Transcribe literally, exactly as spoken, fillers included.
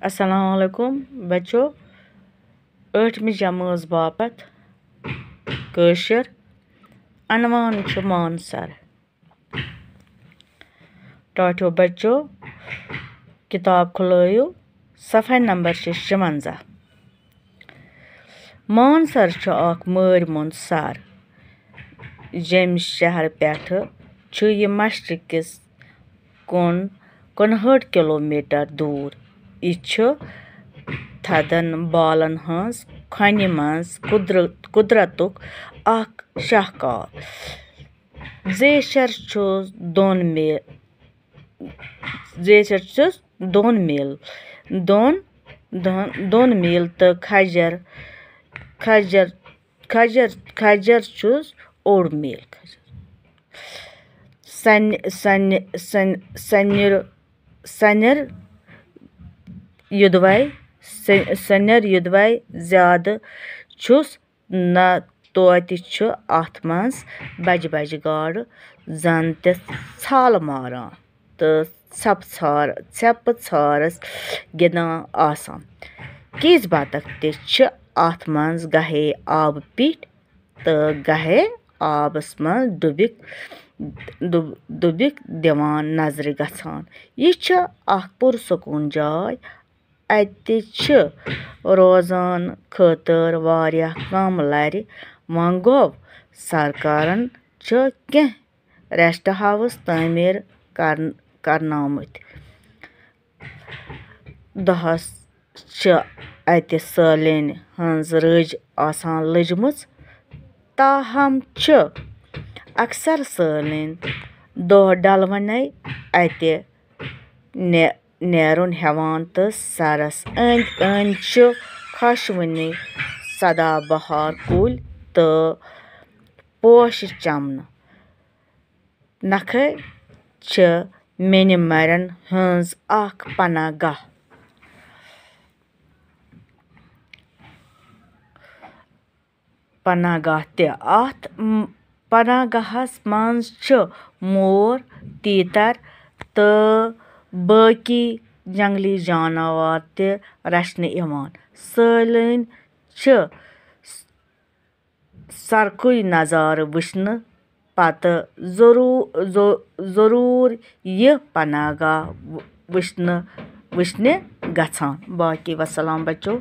السلام علیکم بچو۔ ٲٹھمہِ جمٲژ باپتھ کٲشِر۔ عنوان چھُ مانسر۔ ٹاٹھیو بچو، کِتاب کھُلٲیِو، صفحہ نمبر چھِ شُوَنزاہ۔ مانسر چھُ اکھ مٲرۍ مۄنٛد سر۔ جیٚمۍ شہرٕ پٮ۪ٹھٕ چھُ یہِ مشرق کِس کُن کُنہٲٹھ کلومیٹر دوٗر۔ یہِ چھُ تھدن بالن ہٕنٛز کھۄنہِ منٛز قدر-، قدرتُک اکھ شاہکار۔ زیچھر چھُ دۄن می-، زیچھر چھُ دۄن میل، دۄن، دۄن، دۄن میل تہٕ کھجر، کھجر، کھجر، کھجر چھُس اوٚڑ میل کھجر۔ سنہِ، سنہِ، سن-، سنِر، سنِر یُدوے، سن-، سنِر یُدوے زیادٕ چھُس نہ توتہِ چھُ اَتھ منٛز بجہِ بجہِ گاڈٕ زَن تہِ ژھالہٕ ماران تہٕ ژھٮ۪پہٕ ژھار-، ژھٮ۪پہٕ ژھارَس گِنٛدان آسان۔ کِژھ بطخ تہِ چھِ اَتھ منٛز گاہے آبہٕ پیٚٹھۍ تہٕ گاہے آبَس منٛز ڈُبِک، ڈُب-، ڈُبِک دِوان نظرِ گژھان۔ یہِ چھِ اَکھ پُرسکوٗن جاے۔ اَتہِ چھِ روزان خٲطرٕ واریاہ کم لرِ۔ وۄنۍ گوٚو، سرکارن چھِ کینٛہہ ریسٹ ہاوس تعمیٖر کرن-، کرنٲومٕتۍ۔ دۄہس چھِ اَتہِ سٲلِنۍ ہٕنٛز رٔج آسان لٔجمٕژ، تاہم چھِ اکثر سٲلِنۍ دۄہ ڈلوٕنے اَتہِ نے-، نیرُن ہٮ۪وان تہٕ سرس أنٛدۍ أنٛدۍ چھِ خۄشوٕنۍ سدا بہار کُلۍ تہٕ پوشہٕ چمنہٕ۔ نکھے چھِ مینہِ مرن ہٕنٛز اکھ پناہ گاہ۔ پناہ گاہ تہِ۔ اَتھ م-، پناہ گاہَس منٛز چھِ مور، تیتر تہٕ باقی جنگلی جاناوار تہِ رچھنہٕ یِوان۔ سٲلِنۍ چھِ سرکُے نظارٕ وٕچھنہٕ پتہٕ ضروٗ-، ضو-، ضروٗر یہِ پناہ گاہ وٕچھنہٕ، وٕچھنہِ گژھان۔ باقی وسلام بچو۔